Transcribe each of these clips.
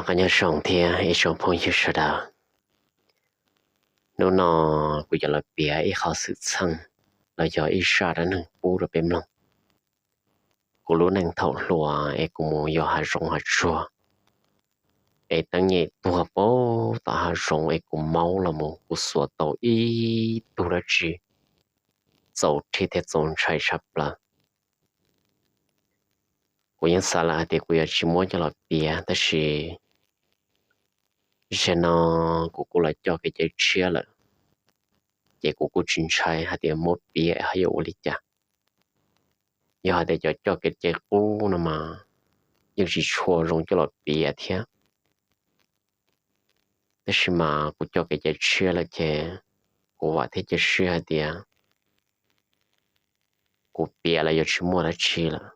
Qhov nyob zoo thiab ib tsoom phooj ywg sawv daws, hnub no kuv yuav los piav ib qho xwm txheej los yog ib zaj dab neeg pub rau peb mloog. Kuv lub neej thaum hluas es kuv mus yos hav zoov hav tsuag, es teeb nyem tuag pem tom hav zoov es kuv maub los mus kuv xuas tau ib tug dab tsi txaus rhib thiab txaus ntshai tshaj plaws. Kuv yeej xav lawm hais tias kuv yuav tsis muab coj los piav, tab sis zaum no kuv kuj los coj kev cai tshiab lawm, ces kuv kuj tsis ntshai hais tias muab piav ho yuav ua li cas. Yog hais tias cov coj kev cai qub no mas yeej tsis tshua zoo coj los piav thiab. Tab sis mas kuv coj kev cai tshiab lawm ces kuv vam thiab cia siab hais tias kuv piav los yuav tsis muaj dab tsi lawm,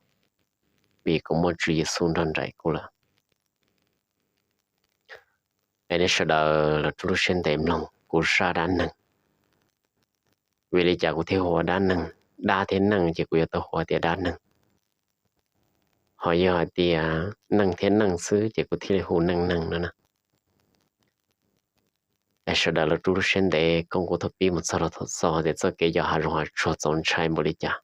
vim kuv muaj Tswv Yexus nrog nraim kuv lawm. Es nej sawv daws los rub lub siab ntev mloog kuv zaj dab neeg. Vim li cas kuv thiaj hu ua dab neeg? Dab thiab neeg ces kuv yuav tau hu ua tias dab neeg, ho yog hais tias neeg thiab neeg xwb ces kuv thiaj li hu neej neeg no na. Es sawv daws los rub lub siab ntev koom kuv thaum pib mus txog rau thaum xaus tias txoj kev yos hav zoov hav tsuag txaus ntshai npaum li cas.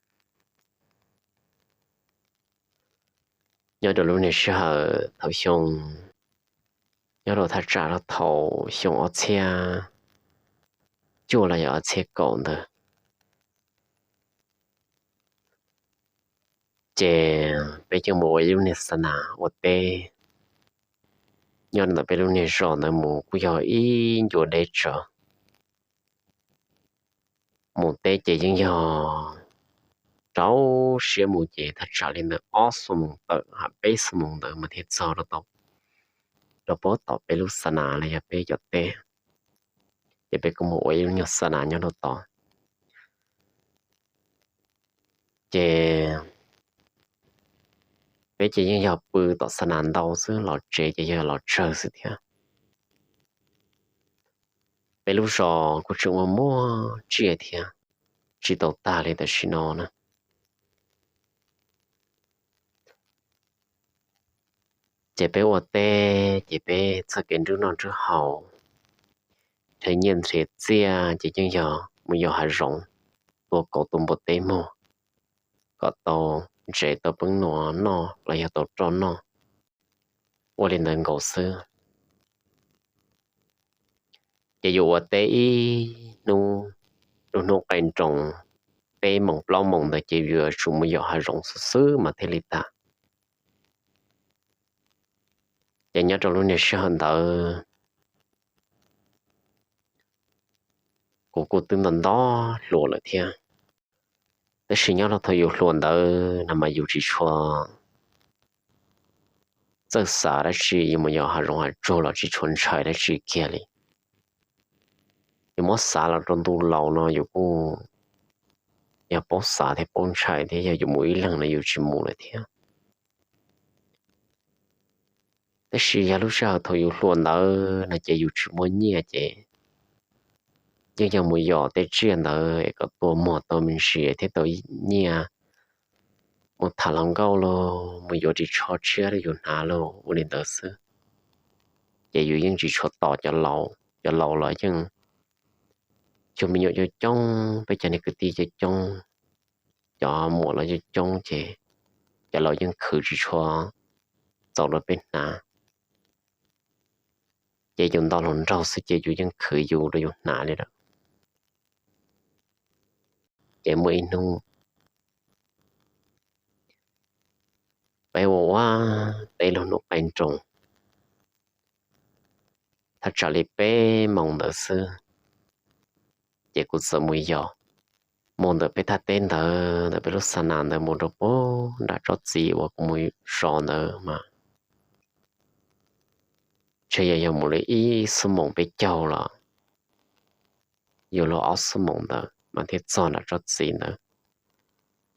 Nyob rau lub niag sij hawm thaum xyoo, nyob rau thaj tsam rau thaum xyoo ob txhiab cuaj los yog ob txhiab kaum ntawd, ces peb coj mus ua ib lub niag xa nas ua teb. Nyob ntawm peb lub niag zos ntawd mus kuj yog ib ncua deb tsawv. Mus teb ces yeej yog rau siab mus ces thaj tsam li ntawm ob xuab moos tawm ha peb xuab moos ntawd mas thiaj txog rau tau, rau pem tom peb lub xa nas los yog peb cov teb. Ces peb kuj mus ua ib lub nyuag xa nas nyob rau tod. Ces peb ces yeej yog pw tom xa nas ntau xwb, los tsev ces yog los tsawg xwb thiab. Peb lub zos kuj tseem ua muaj tsiaj thiab, tsis tau tag li tam sim no na. Ces peb ua teb ces peb txoj kev nrhiav noj nrhiav haus, nrhiav nyiaj nrhiav txiaj ces yeej yog mus yos hav zoov, tua kauv tua npua teb muag kom tau ntsev tau peeb nua noj los yog tau roj noj, ua li ntawd nkaus xwb. Ces yus ua teb ib hnub, lub hnub qaij nroos, peb moos plaub moos ntawd ces yus yuav tsum mus yos hav zoov xwb xwb mas thiaj li tag. Ces nyob rau lub niag sij hawm ntawd kuv kuj twb nto nto hluas lawm thiab. Tab sis nyob rau thaum yus hluas ntawd no mas yus tsis tshua txawj xav dab tsi, yus mus yos hav zoov hav tsuag los tsis tshua ntshai dab tsi kiag li. Yus muab xav los rau ntu laus no yus kuj yog paub xav thiab paub ntshai thiab, yog yus mus ib leeg no yus tsis mus lawm thiab. Tab sis yog lub sij hawm thaum yus hluas ntawd no ces yus tsis muaj nyiaj ces yeej yog mus yos tej tsiaj ntawd es kom tua muag tau me ntsis thiab tau nyiaj mus tham hluas nkauj los mus yuav ris tsho tshiab rau yus hnav los ua li ntawd xwb. Ces yus yeej tsis tshua tos cov laus, cov laus los yeej yug me nyuam coob coob, peb cov niag kwv tij coob coob, cov muam los coob coob ces cov laus yeej khwv tsis tshua txaus rau peb hnav. Ces yus nto hluas nraug xwb ces yus yeej khwv yus rau yus hnav li lawm. Ces muaj ib hnub peb ua ua teb lub hnub qaij nroos, thaj tsam li peb moos ntawd xwb, ces kuv txawm mus yos, mus ntawm peb thaj teb ntawd, ntawm peb lub xa nas ntawd mus rau pem nram tsob txiv uas kuv mus zov ntawd mas ntshe yog yog mus li ib xuab moos peb caug los yuav luag ob xuab moos ntawd mas thiaj txog nram tsob txiv ntawd.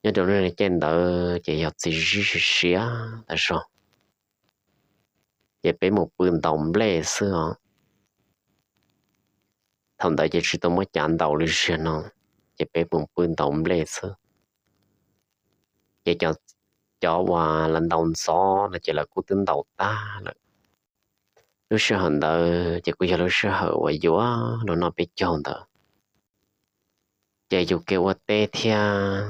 Nyob rau lub caij ntawd ces yog txiv zib siav siav tas zog, ces peb mus pw ntaus nplej xwb os. Thaum ntawd ces tsis tau muab cav ntaus li ziag no, ces peb mus pw ntaus nplej xwb. Ces cov uas lawv ntaus ntxov no ces lawv kuj twb ntaus tag lawm. Lub sij hawm ntawd ces kuj yog lub sij hawm uas yuav luag noj peb caug ntawd, ces yus kev ua teb thiab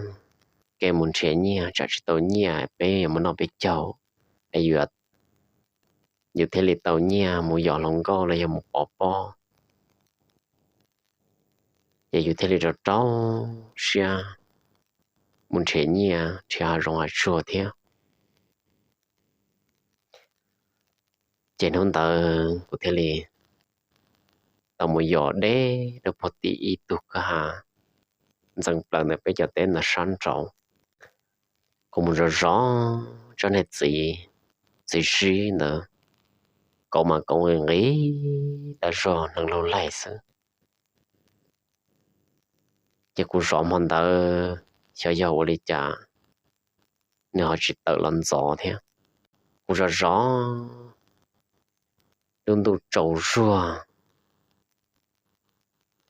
kev mus nrhiav nyiaj tsam tsis tau nyiaj peb yuav mus noj peb caug, es yus thiaj li tau nyiaj mus yos hluas nkauj los yog mus pov pob. Ces yus thiaj li rau rau siab mus nrhiav nyiaj nrhiav hav zoov hav tsuag thiab. Ces hnub ntawd kuv thiaj li tau mus yos deb rau puag tim ib tug kwj ha ntxeev plaws ntawm peb cov teb ntawd sab nraud. Kuv mus zov zov tsob niag txiv, txiv zib ntawd, kauv mas kauv nqis nqis tas zog neeg laug laig xwb. Ces kuv zov hmo ntawd xyov yog ua li cas nws ho tsis tawm los ntxov thiab. Kuv zov zov lub ntuj tsaus zuag,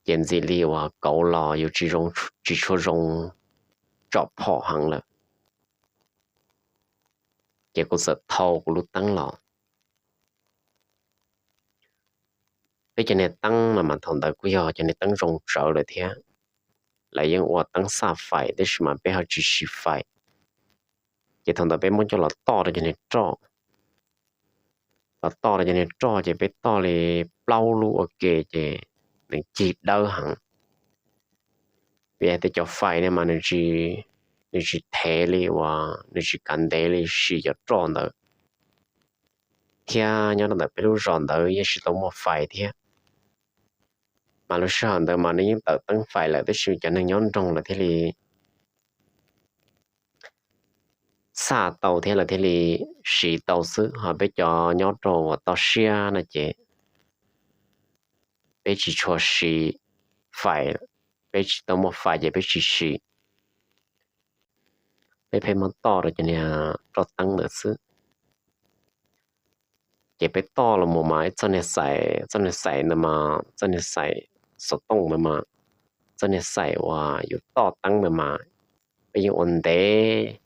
ces ntxim li uas kauv los yus tsis tshua zoo tsom phom heev lawm. Ces kuv txawm thau kuv lub teeb los. Peb cov niag teeb no mas thaum ntawd kuj yog cov niag teeb zoo tsawv lawm thiab, lawv yeej ua teeb xaj fais tab sis mas peb ho tsis siv fais. Ces thaum ntawd peb muab coj los toj rau cov niag roj, los toj rau cov niag roj ces peb toj li plaub lub ua ke ces nws cig dawb heev. Vim hais tias cov fais no mas nws tsis thev li uas nws tsis kav ntev li sim cov roj ntawd, thiab nyob rau ntawm peb lub zos ntawd yeej tsis tau muaj fais thiab. Mas lub sij hawm ntawd mas nws yeej tawm teeb fais lawm tab sis cov neeg nyob nroog lawv thiaj li xaj tau thiab lawv thiaj li siv tau xwb, ho peb cov nyob rau uas toj siab no ces peb tsis tshua siv fais, peb tsis tau muaj fais ces peb tsis siv. Peb pheej muab toj rau cov niag roj teeb ntawd xwb. Ces peb toj los mus mas ib txoj niag xais, txoj niag xais ntawd mas txoj niag xais xov tooj ntawd mas txoj niag xais uas yus toj teeb ntawd mas peb yeej ua ntev,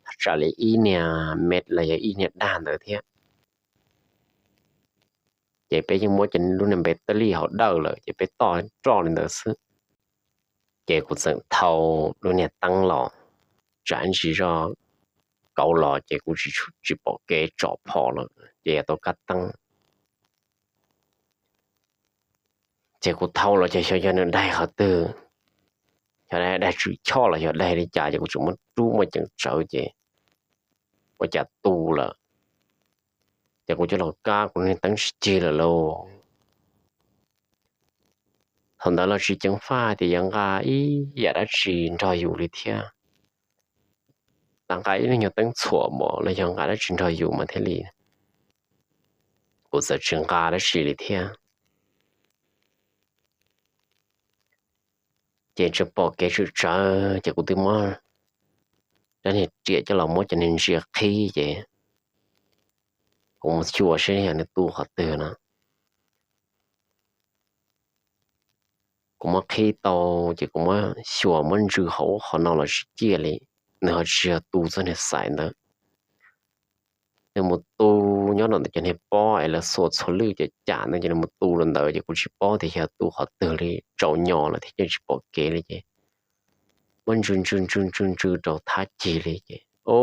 tsam li ib niag mev los yog ib niag dag ntawd thiab. Ces peb yeej muab cov lub niag npe tawj lij hauv dawj lawm ces peb toj roj li ntawd xwb. Ces kuv txawm thau lub niag teeb los, tsam ntsis zog kauv los ces kuv tsis pom kev tsom phom lawm ces yog tau kab teeb. Ces kuv thau los ces xyov yog nws daig qhov twg, xyov daig tswm choj los xyov daig li cas ces kuv tseem muab rub muaj ceem tsawv ces ua cas tu lawm. Ces kuv coj los kab kuv niag teeb tsis cig lawm lauj. Thaum ntawd los tsis ceev faj tias yuav nqa ib yam dab tsi nrog yus li thiab, lam nqa ib lub nyuag teeb txhuam mos los yog nqa dab tsi nrog yus mas thiaj li, kuv txawm tsis nqa dab tsi li thiab. Ces tseem pom kev tswm tsawv ces kuv twb muab rab niag riam coj los muab cov niag ntsia qhib ces kuv mus xyuas seb yog nws tu qhov twg no. Kuv muab qhib tau ces kuv muab xyuas muab ntsws hauv ub qhov no los tsis ciaj li, nws ho tsis yog tu txoj niag xais ntawd. Nws mus tu nyob rau ntawm cov niag pob es lawv xuas txhua lwj cam cam ntawd ces nws mus tu rau ntawd ces kuv tsis paub tias yog tu qhov twg li, tsaus nyos lawm thiab ces tsis pom kev li ces muab ntsws ntsws ntsws ntsws ntsws rau thab cig li ces, o,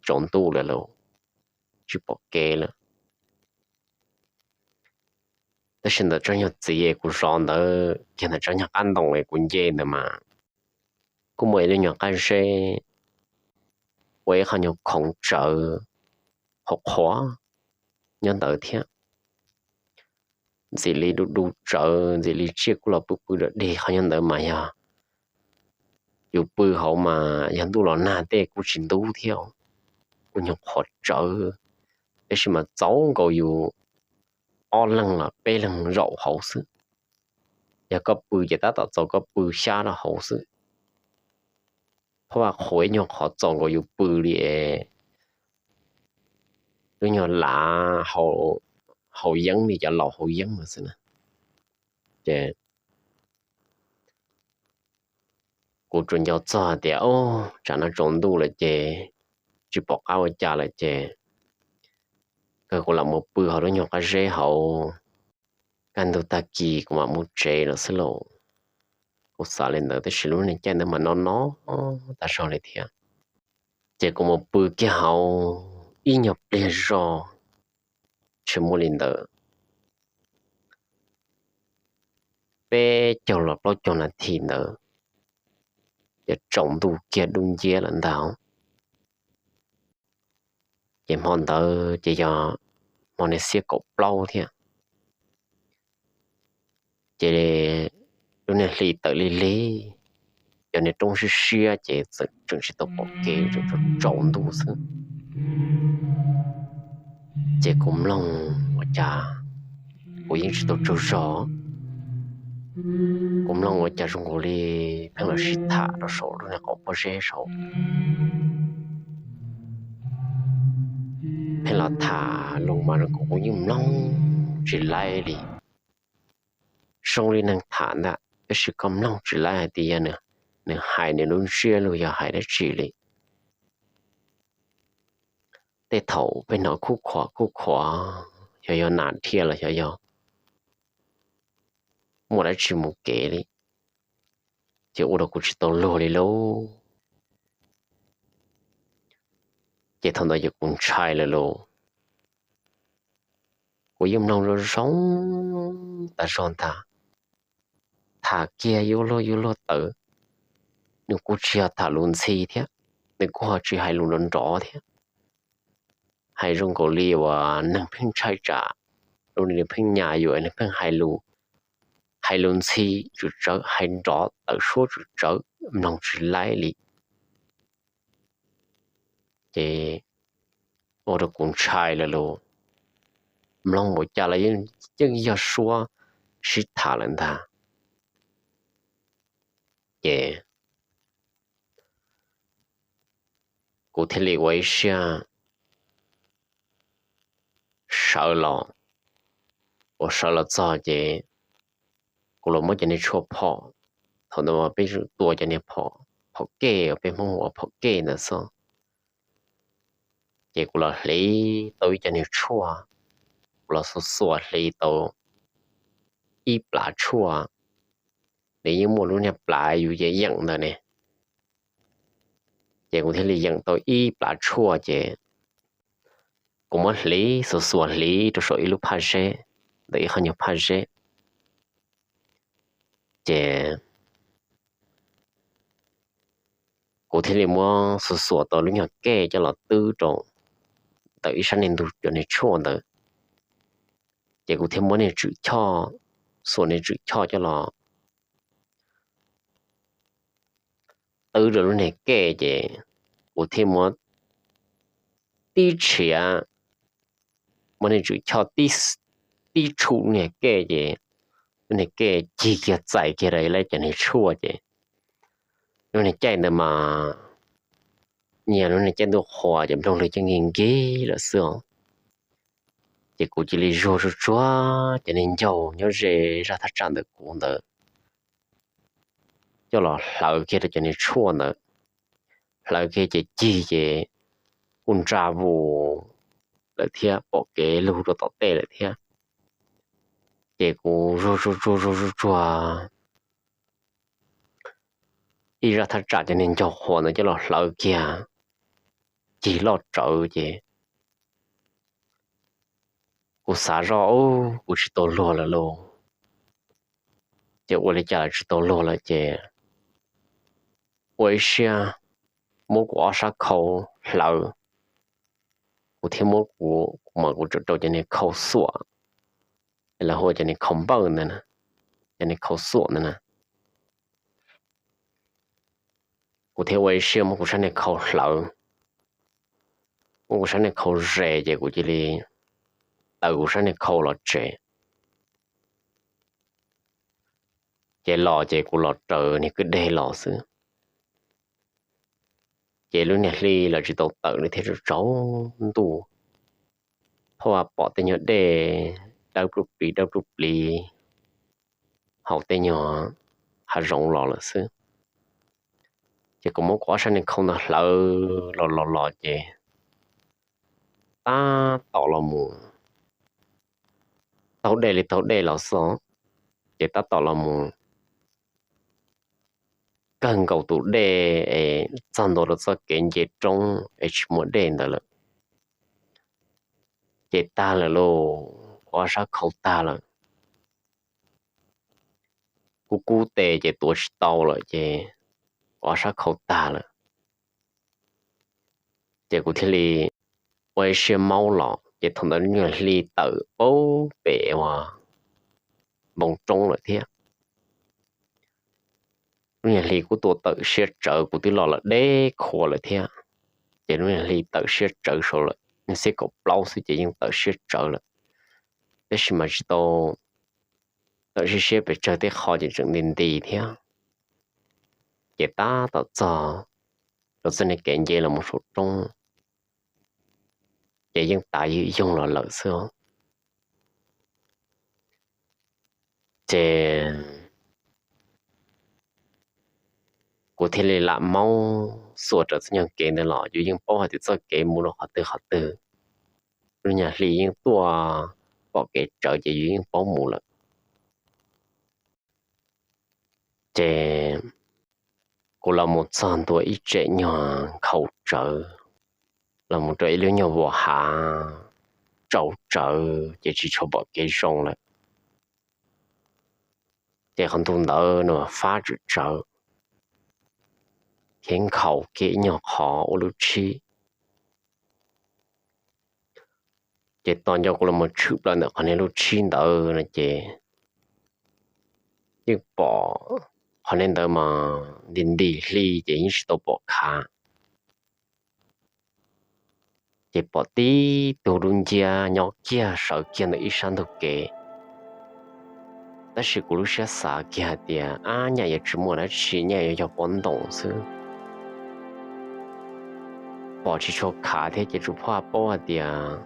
tsaus ntuj lawm lauj, tsis pom kev lawm. Tab sis ntawm tsob nyuag txiv kuv zov ntawd kiag ntawm tsob nyuag qab ntoo es kuv nce ntawd mas kuj muaj ib lub nyuag qab zeb ua ib qho nyuag khoov tsawv qhuav qhuav nyob ntawd thiab. Ntxim li du du tsawv, ntxim li tsiaj kuj los pw pw dog dig qhov nyob ntawd mas yog yus pw hauv mas yog ntuj los nag tej kuj tsis ntub thiab, kuj nyuag qhuav tsawv, tab sis mas txaus nkaus yus ob leeg los peb leeg zaum hauv xwb. Yog koj pw ces tab tom txaus koj pw xyab rau hauv xwb. Qhov vaj qhuav ib nyuag qhov txaus nkaus yus pw li es lub nyuag lav hauv yeeb li cov laus hauv yeeb no xwb na. Ces kuv tsuas nco txog tias, o, tsam no tsaus ntuj lawm ces tsis pom qab ua cas lawm ces kawg kuv lam mus pw hauv lub nyuag qab zeb hauv, kaj ntug tag kis kuv mam mus tsev lawm xwb lauj. Kuv xav li ntawd tab sis lub niag caij ntawd mas no no tag zog li thiab. Ces kuv mus pw kiag hauv ib nyuag pliag zog, tsis muaj li ntawd, peb caug los plaub caug nas this ntawd, ces tsaus ntuj kiag dub nciab lawm ntag. Ces hmo ntawd ces yog hmo niag xiab kaum plaub thiab. Ces lub niag hli tawm lig lig, yog niag roob siab siab ces tseem tsis tau pom kev, tseem tsaus ntuj xwb. Ces kuv mloog ua cas kuv yeej tsis tau tsaug zog, kuv mloog ua cas zoo nkaus li pheej los sib tham rau saum lub niag qhov pob zeb saud. Pheej los tham lus mas kuv yeej mloog tsis laib li. Zoo li neeg tham ntag tab sis koj mloog tsis laib hais tias yog nws hais nws lub ntsiab lus yog hais dab tsi li. Tej thaum peb hnov khuj khuav khuj khuav, xyov yog nas dhia los xyov yog muaj dab tsi mus kev li, ces ua rau kuv tsis tau luag li lauj. Ces thaum ntawd ces kuv ntshai lawm lauj. Kuv yeej mloog zoo zoo tas zog ntag, tham kiag yuav luag yuav luag tawv, nws kuj tsis yog tham lus ntxhi thiab, nws kuj ho tsis hais lus nrov nrov thiab. Hais zoo nkaus li uas neeg pheej ntshai tsam, zoo li nws pheej nyas yus es nws pheej hais lus, hais lus ntxhi tsum tsawv, hais nrov tawv suab tsum tsawv, mloog tsis laib li. Ces ua rau kuv ntshai lawm lauj, mloog npaum cas los yeej yog suab sib tham lawm ntag. Ces kuv thiaj li ua ib siab sawv los, kuv sawv los txog ces kuv los muab cov niag tshuaj phom, thaum ntawd peb tua cov niag phom, phom kej, peb Hmoob hu ua phom kej ntawd xwb. Ces kuv los hliv tau ib cov niag tshuaj, kuv los xuas xuas hliv tau ib plav tshuaj, nws yeej muaj lub niag plav yus yeem yeem ntawd ne. Ces kuv thiaj li yeem tau ib plav tshuaj ces kuv muab hliv xuas xuas hliv rau saum ib lub phaj zeb, ntawm ib qho nyuag phaj zeb. Ces kuv thiaj li muab xuas xuas tau lub nyuag kej coj los twb rau ntawm ib sab niag ntug cov niag tshuaj ntawd. Ces kuv thiaj muab niag tswm choj, xuas niag tswm choj coj los twb rau lub niag kej ces kuv thiaj muab tib tshiav, muab niag tswm choj tib tshum lub niag kej ces lub niag kej cig kiag txais kiag rau lawv cov niag tshuaj ces lub niag caij ntawd mas nyias lub niag caij ntuj qhua ces nplooj lwg coj nkig nkig lawm xwb os. Ces kuv cia li zuag tsuag tsuag cov niag ncaug nyob ze zaj thaj tsam ntawm kuv ntawd coj los hlawv kiag rau cov niag tshuaj ntawd. Hlawv kiag ces cig ces kuj ntsa vus lawm thiab, pom kev lug rau tom tej lawm thiab. Ces kuv zuag tsuag tsuag zuag tsuag tsuag ib zaj thaj tsam cov niag ncaug qhua ntawd coj los hlawv kiag cig loj tsawv ces kuv xav zoj, kuv tsis tau luag lawm lauj. Ces ua li cas los tsis tau luag lawm ces ua ib siab muab kuv ob sab khau hlawv, kuv thiaj muab kuv, kuv mam kuv rau rau cov niag khau xuam, lawv hu ua cov niag khau npawj ntawd, cov niag khau xuam ntawd na. Kuv thiaj ua ib siab muab kuv sab niag khau hlawv, muab kuv sab niag khau zes ces kuv cia li taws kuv sab niag khau los tsev. Ces los ces kuv los raws niag kwj deg los xwb. Ces lub niag hli los tsis tau tawm li thiab, tsaus ntuj, phob vaj pom tej nyuag dej dawb pluj plis dawb pluj plis hauv tej nyuag hav zoov los lawm xwb. Ces kuv muab kuv ob sab niag khau ntawd hlawv los los los ces tab tom los mus taug dej li taug dej los xwb, ces tab tom los mus kawg nkaus tus dej es txog ntua rau txoj kev nce roob es tsis muaj dej ntawd lawm. Ces tag lawm lauj, ob sab khau tag lawm. Kub kub tes ces tuav tsis tau lawm ces ob sab khau tag lawm. Ces kuv thiaj li ua ib siab maub los, ces thaum ntawd lub niag hli tawm paub pem uas npoo roob lawm thiab. Lub niag hli kuj tuaj tawm siab tsawv, kuv twb los lawm deb qhua lawm thiab. Ces lub niag hli tawm siab tsawv saud lawm, niag xiab kaum plaub xwb ces yeej tawm siab tsawv lawm, tab sis mas tsis tau tawm siab siab pes tsawg, tej qho ces tseem nti nti thiab. Ces tab tom txog rau txoj niag kev nce los mus saum roob, ces yeej tav ywm yoog los lawm xwb. Ces kuv thiaj li lam maub xuas raws txoj nyuag kev ntawd los, yus yeej paub hais tias txoj kev mus rau qhov twg qhov twg. Lub nyuag hli yeej tuaj pom kev tsawv ces yus yeej paub mus lawm. Ces kuv los mus txog ntua ib tsem nyuag nkhaus tsawv, los mus rau ib lub nyuag vuas hav tsaus tsawv ces tsis tshua pom kev zoo lawm. Ces qhov ntu ntawd no fab tsawv tsawv, thiab nkhaus kiag ib nyuag qhov ua lub tshib. Ces tos nco kuv los mus tshwm plaws ntawm qhov niag lub tshib ntawd no ces yeej pom qhov niag ntawd mas nti nti hli ces yeej tsis tau pom khav. Ces pom tib tug dub nciab nyob kiag sawv kiag ntawm ib sab ntug kev. Tab sis kuv lub siab xav kiag hais tias, ab, nyaj yuav tsis muaj dab tsi, nyaj yuav yog pob ntoos xwb. Pom tsis tshua khav thiab ces tsuas phaj paub hais tias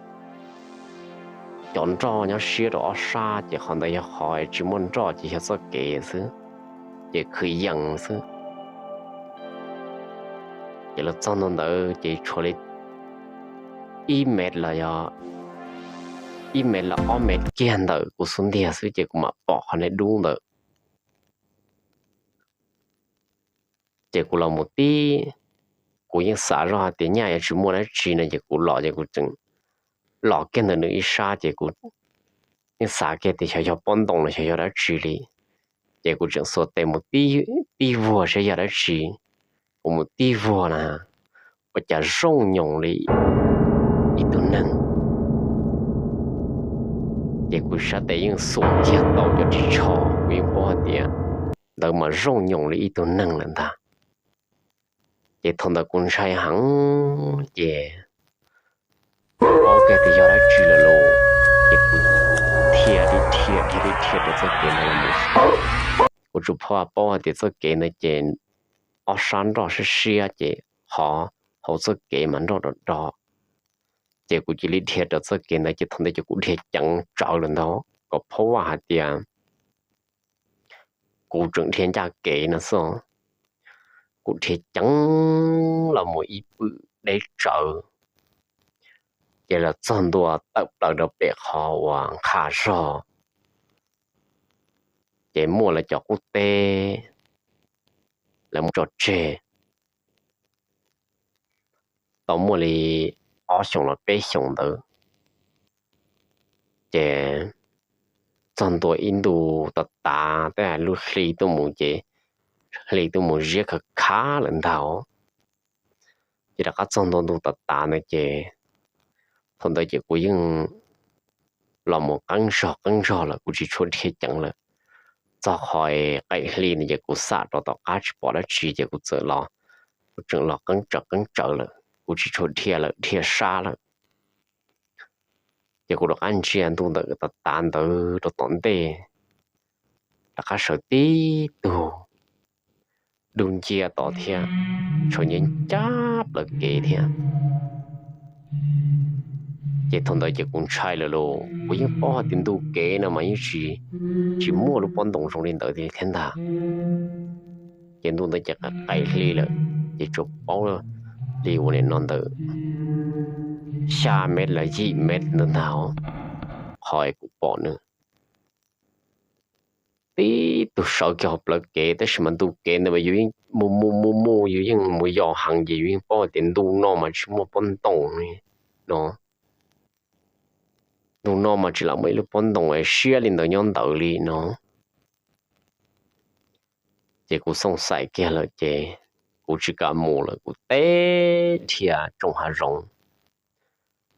cov nroj nyob siab rau ob sab ces qhov ntawd yog qhov tsis muaj nroj ces yog txoj kev xwb, ces khwv yees xwb. Ces los txog ntua ntawd ces tshuav li ib mev los yog ib mev los ob mev kiag ntawm kuv xub ntiag xwb ces kuv mam pom qhov niag dub ntawd. Ces kuv los mus tib, kuv yeej xav zoj hais tias nyaj yuav tsis muaj dab tsi no ces kuv los ces kuv tseem los kiag ntawm nws ib sab ces kuv yeej xav kiag tias xyov yog pob ntoos los xyov yog dab tsi li. Ces kuv tseem xuas tes mus tib vuag saib yog dab tsi. Kuv mus tib vuag na, ua cas zoo nyoos li ib tug neeg. Ces kuv sab tes yeej xuas kiag tau cov ris tsho, kuv yeej paub hais tias ntawd mas zoo nyoos li ib tug neeg lawm ntag. Ces thaum ntawd kuv ntshai heev ces kuv paub kiag tias yog dab tsi lawm lauj, ces kuv dhia li dhia dhia li dhia rau txoj kev ntawd los mus. Kuv tsuas phaj paub hais tias txoj kev ntawd ces ob sab nroj siab siab ces qhov hauv txoj kev mas nroj rov rog. Ces kuv cia li dhia rau txoj kev ntawd ces thaum ntawd ces kuv dhia ceev tsawv lawm ntag, kom phaub vaj hais tias kuv tseem dhia ncaj kev no xwb. Kuv dhia ceev los mus ib pwm deb tsawv, ces los txog ntua tawm plaws rau pem qhov uas nqha zog, ces muaj lawv cov qub teb lawv muab tso tseg tau muaj li ob xyoos los peb xyoos ntawd. Ces txog ntua ib ntu tav tav, tej lub hli tuaj mus ces hli tuaj mus ziab khav khav lawm ntag. Ces rov qab txog ntua ntu tav tav ntawd ces thaum ntawd ces kuv yeej los mus qeeb zog qeeb zog lawm, kuv tsis tshua dhia ceev lawm. Txog qhov qaim hli no ces kuv xam rau tom qab tsis pom dab tsi ces kuv txawm los, kuv tseem los qeeb tsawv qeeb tsawv lawm, kuv tsis tshua dhia lawm, dhia sab lawm. Ces kuv rov qab ntsia ntu ntawm tav tav ntawd rau tom ntej, rov qab sawv tib tug dub nciab tod thiab, tshuav ncaj ncaj plaws kev thiab. Ces thaum ntawd ces kuv ntshai lawm lauj, kuv yeej paub hais tias ntu kev no mas yeej tsis, tsis muaj lub pob ntoos zoo li ntawd thiab ntag. Ces ntu ntawd ces qaim hli lawm, ces tsuas paub li ua li no ntawd. xya mev los yim mev ntawd ntag. Qhov kuv pom nws tib tug sawv kiag hauv plawv kev, tab sis mas ntu kev ntawd mas yus yeej mus mus mus mus, yus yeej mus yos heev ces yus yeej paub tias ntu no mas tsis muaj pob ntoo no. Ntu no mas tsis lam muaj ib lub pob ntoo siab li ntawd nyob ntawd li no. Ces kuv xooj xaim kiag lawm ces kuv tsis kam mus lawm, kuv teb dhia tsoom hav zoov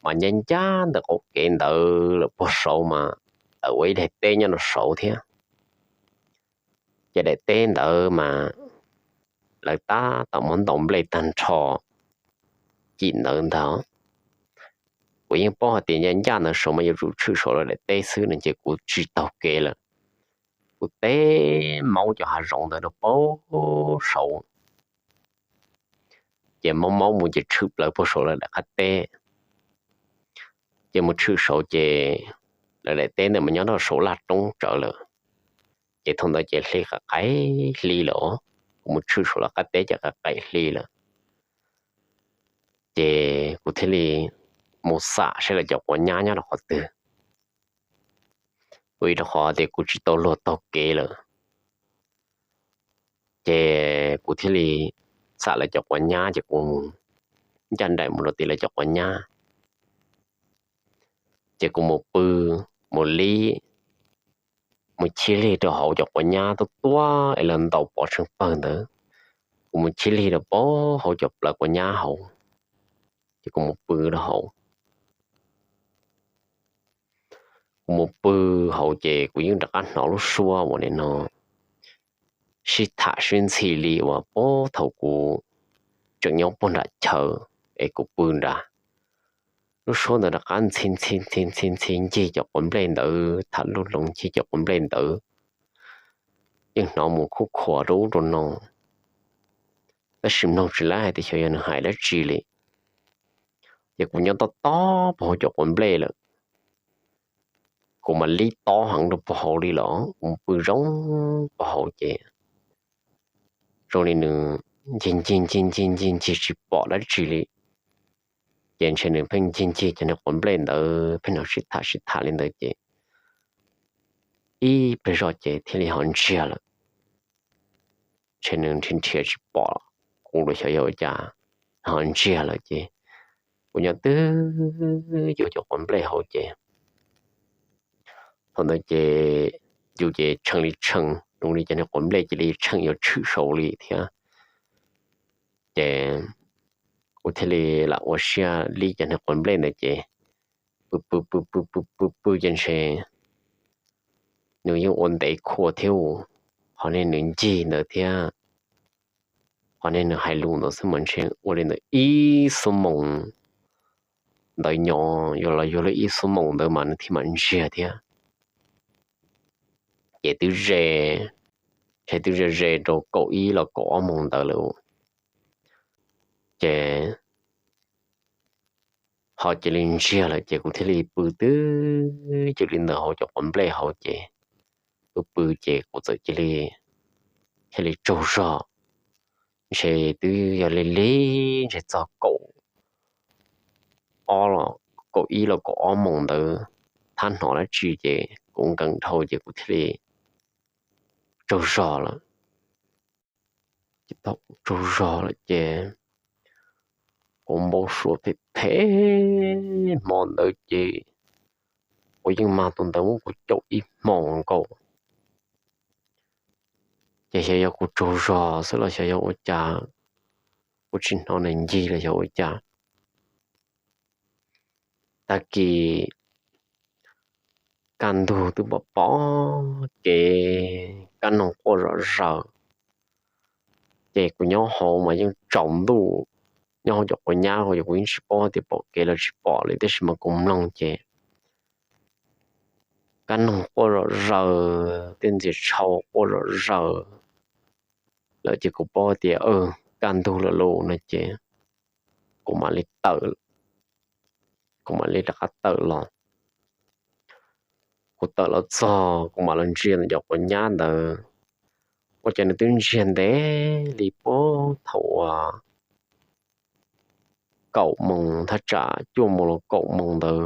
mas ncaj ncaj ntawm qaum kev ntawd lawm puag saud mas tawm ua ib daim teb nyob rau saud thiab. Ces daim teb ntawd mas lawv tab tom muab ntaus nplej tag nrho cim ntawd ntag. Kuv yeej paub hais tias ncaj ncaj ntawd saud mas yuav tsum tshwm saum lawv daim teb xwb no ces kuv tsis taug kev lawm. Kuv teb maub cov hav zoov ntawd rau puag saud, ces maub maub mus ces tshwm plaws puag saum lawv daim qab teb. Ces mus tshwm saud ces lawv daim teb ntawd mas nyob rau saud laj roob tsawv lawm. Ces thaum ntawd ces hli qaim qaim hli lawm, kuv mus tshwm saud lawv qab teb ces qaim qaim hli lawm. Ces kuv thiaj li mus xam saib lawv cov quav nyab nyob rau qhov twg, vim rau qhov tias kuv tsis tau luag taug kev lawm. Ces kuv thiaj li xam lawv cov quav nyab ces kuv ncaj nraim mus rau tim lawv cov quav nyab. Ces kuv mus pw, mus lib, mus chib lig rau hauv cov quav nyab tuab tuab es lawv ntaus pov tsheej pawg ntawd. Kuv mus chib lig rau puag hauv cov plawv quav nyab hauv, ces kuv mus pw rau hauv. Kuv mus pw hauv ces kuv yeej rov qab hnov lub suab uas nim no sib tham sib ntxhi li uas puag thaum kuv tseem nyob puag nram chaw es kuv pw nrad. Lub suab ntawd rov qab ntxhi ntxhi ntxhi ncig cov quav nplej ntawd, tham lub loos ncig cov quav nplej ntawd, yeej hnov mus khuj khuas rau ub rau no, tab sis mloog tsis laib hais tias xyov yog nws hais dab tsi li. Ces kuv nyob tob tob puag hauv cov quav nplej lawm, kuv mam li tob heev rau puag hauv li los kuv mus pw zoo puag hauv ces zoo li nws ncig ncig ncig ncig ncig ncig tsis pom dab tsi li. Ces ntshe nws pheej ncig ncig cov niag quav nplej ntawd pheej hnov sib tham sib tham li ntawd ces ib pliag zoj ces thiaj li ho ntsiag lawm. Ntshe nws nrhiav nrhiav tsis pom kuv los xyov yog ua cas, ho ntsiag lawm ces kuv nyob twj ywm cov quav nplej hauv ces thaum ntawd ces yus ces tshee li tshee zoo li cov niag quav nplej cia li tsheej yuav tshwm saud li thiab. Ces kuv thiaj li lam ua siab lib cov niag quav nplej ntawd ces pw pw pw pw pw pw pw ces ntshe nws yeej ua ntev khuav thiab, qhov niag nws ncig ntawd thiab qhov niag nws hais lus ntawd xwb mas ntshe ua li ntawd ib xuab moos ntawd nyob, yuav los yuav luag ib xuab moos ntawd mas nws thiaj mam ntsiag thiab. Ces twb ze, ntshe twb ze ze rau kaum ib los kaum ob moos ntawd lawm. Ces ho cia li ntsiag lawm ces kuv thiaj li pw twj ywm li ntawd hauv cov quav nplej hauv ces pw pw ces kuv txawm cia li thiaj li tsaug zog. Ntshe twb yog lig lig ntshe txog kaum ob los kaum ib los kaum ob moos ntawd, thab hnov dab tsi ces kuv nkees dhau ces kuv thiaj li tsaug zog lawm. Ces thaum kuv tsaug zog lawm ces kuv npau suav phem phem hmo ntawd ces kuv yeej mag tus ntawd muab kuv caum ib hmos nkaus. Ces xyov yog kuv tsaug zog xwb los xyov yog ua cas, kuv tsis hnov nws ncig los xyov ua cas. Tag kis kaj ntug twb pom pom kev kaj noog quaj zom zaws, ces kuv nyob hauv mas yeej tsaus ntuj, nyob hauv cov quav nyab hauv ces kuv yeej tsis paub tias pom kev los tsis pom li, tab sis mas kuv mloog ces kaj noog quaj zom zaws, tej ntxias tshau quaj zom zaws lawm ces kuv paub tias kaj ntug lawm lauj no ces kuv mam li tawm, kuv mam li rov qab tawm los. Kuv tawm los txog kuv mam los ntsia ntawm cov quav nyab ntawd, ua cas nws twb ntsiag ntev li puag thaum uas kaum moos thaj tsam cuaj moos los kaum moos ntawd.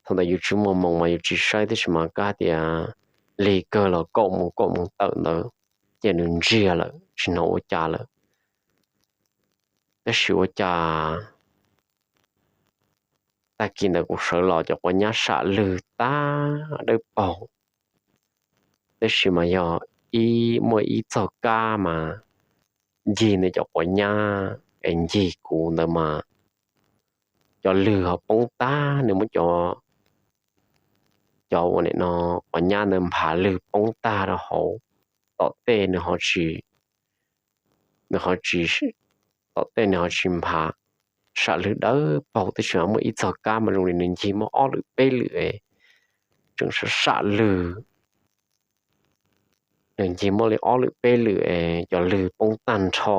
Thaum ntawd yus tsis muaj moos mas yus tsis saib, tab sis mas kab tias lig kawg los kaum moos kaum moos tawm ntawd, ces nws ntsiag lawm tsis hnov ua cas lawm. Tab sis ua cas tag kis ntawd kuv sawv los cov quav nyab sam lwg tag dawb paug, tab sis mas yog ib muaj ib txog kab mas ncig ntawm cov quav nyab es ncig kuv ntawd mas cov lwg ho poob tag, nws muab cov, cov ua nim no quav nyab ntawd nphav lwg poob tag rau hauv, tom tej nws ho tsis, nws ho tsis, tom tej nws ho tsis nphav, sam lwg dawb paug, tab sis muaj ib txog kab mas zoo li nws ncig muaj ob lwm peb lwm es tseem sam lwg. Nws ncig muaj li ob lwm peb lwm es cov lwg poob tag nrho,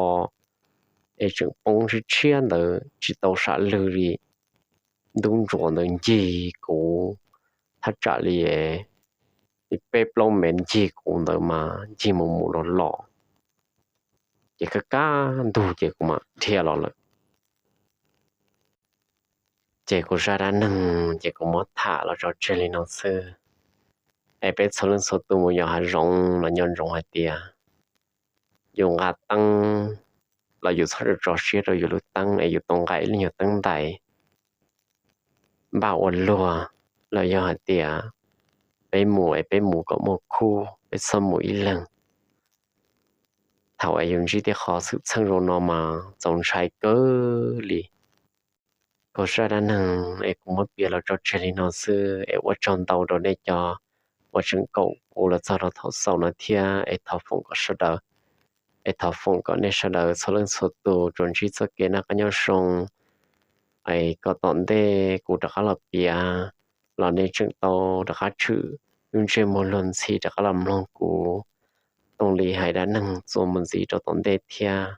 es tseem poob tshiab tshiab ntawd tsis tau sam lwg li. Ntub ntsuav ntawd ncig kuv thaj tsam li peb plaub mev ncig kuv ntawd mas ncig mus mus los los, ces kaj kaj ntug ces kuv mam dhia los lawm. Ces kuv zaj dab neeg ces kuv muab tham los tso tseg li no xwb. Es peb txhua leej txhua tus mus yos hav zoov los nco ntsoov hais tias yus nqa teeb los yus txhob tso siab rau yus lub teeb es yus tau nqa ib lub nyuag teeb ntais npaj ua luag, los yog hais tias peb mus es peb mus kom muaj khub, peb txhob mus ib leeg. Thaum es yus ntsib tej qhov xwm txheej zoo no mas txaus ntshai kawg li. Kuv zaj dab neeg es kuv muab piav los tso tseg li no xwb es ua tsaug ntau rau nej cov uas tseem koom kuv los txog rau thaum xaus no thiab es thov foom kom sawv daws, es thov foom kom nej sawv daws txhua leej txhua tus tsuas ntsib txoj kev noj qab nyob zoo, es kom tom ntej kuv rov qab los piav los nej tseem tau rov qab tshwm lub ntsej muag luag ntxhi rov qab los mloog kuv Tooj Lis hais dab neeg txuas mus ntxiv rau tom ntej thiab.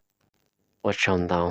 Ua tsaug ntau.